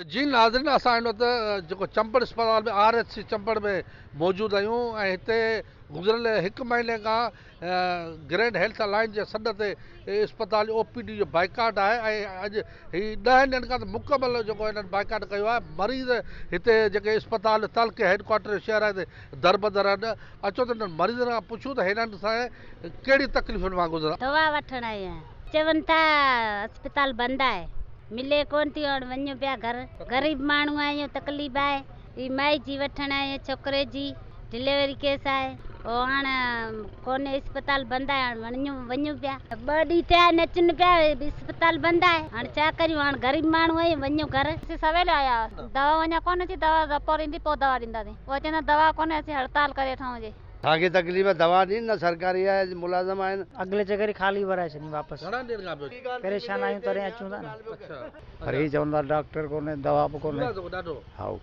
جي ناظرين اسان هن وقت جيڪو چمبڙ اسپتال ۾ آر ايڇ سي چمبڙ ۾ موجود آهيون ۽ هتي گذريل هڪ مهيني کان گرينڊ هيلٿ الائنس جي سڏ تي اسپتال او پي ڊي جو بائيڪاٽ آهي ۽ اڄ هي 10 ڏينهن کان ته مڪمل جيڪو هنن بائيڪاٽ ڪيو آهي. مريض هتي جيڪي اسپتال تعلقي هيڊ ڪوارٽر جو شهر آهي هتي دربدر آهن. اچو ته هنن مريضن کان پڇون ته هنن سان ڪهڙي تڪليفن مان گذرن. دوا وٺڻ آئي آهيان. چون ٿا اسپتال بند آهي. ملي ڪونه ٿي هاڻ وڃون پيا گهر. غريب ماڻهو آهيون تڪليف آهي. هي مائي جي وٺڻ آئي آهيان ڇوڪري جي ڊليوري ڪيس آهي او هاڻ ڪونهي اسپتال بند آهي هاڻ وڃون وڃون پيا. ٻه ڏينهن ٿيا آهن اچن پيا اسپتال بند آهي هاڻ ڇا ڪريون هاڻ غريب ماڻهو آهيون وڃون گهر. اسين سويل آيا هئاسين دوا اڃا ڪونه اچي دوا رپورٽ ايندي پوء دوا ڏينداسين اهي چوندا دوا ڪونهي اسين هڙتال ڪري ويٺا آهيون جي. اسان کي تڪليف دوا ڏين نه سرڪاري آهي ملازم آهن. اڳلي چڪر ئي خالي ورائي ڇڏين واپس. گهڻن ڏينهن کان پيو. پريشان آهيون تڏهن اچون ٿا نه. پر هي چون ٿا ڊاڪٽر ڪونهي دوا به ڪونهي. هائو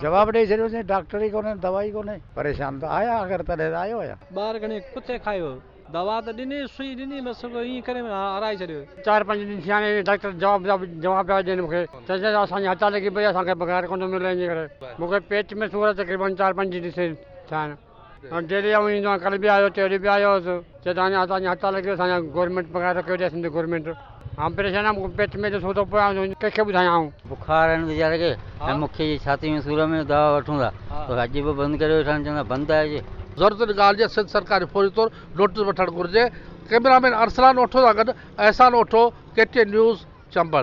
جواب ڏئي ڇڏيوسين ڊاڪٽر ئي ڪونهي دوا ئي ڪونهي. پريشان ته آهيان آخر تڏهن ته آيو آهيان. ٻار کڻي ڪتي کايو. دوا ته ڏني سئي ڏني بس ائين ڪري هارائي ڇڏيو. 4-5 ڏينهن ٿيا آهن ڊاڪٽر جواب جواب پيا ڏين مونکي چون ٿا اسان جي هڙتال لڳي پئي آهي اسان کي پگهار ڪونه ٿو ملي ان جي ڪري مونکي پيٽ ۾ سور آهي تقريبن 4-5 ڏينهن ٿيا آهن. هاڻ ڊيلي آئون ايندو آهيان ڪلهه به آيو ٽيون ڏينهن به آيو هوس چي ته اڃا اسان جي هڙتال لڳي اسان جا گورنمينٽ پگهار رکيو ڏي سنڌ گورنمينٽ هاڻ پريشان آهيان مونکي پيٽ ۾ ايڏو سور ٿو پوي آئون ڪنهن کي ٻڌايان آئون. بخار آهن ويچاري کي ۽ مون کي ڇاتي ۾ سور ۾ دوا وٺون ٿا پر اڄ به بند ڪري ويٺا آهن چون ٿا بند آهي اڄ. ضرورت ان ڳالهه جي سنڌ سرڪار کي فوري طور نوٽيس وٺڻ گهرجي. ڪئميرا مين ارسلان اوٺو سان گڏ Ehsan Otho, K T N news, Chambar.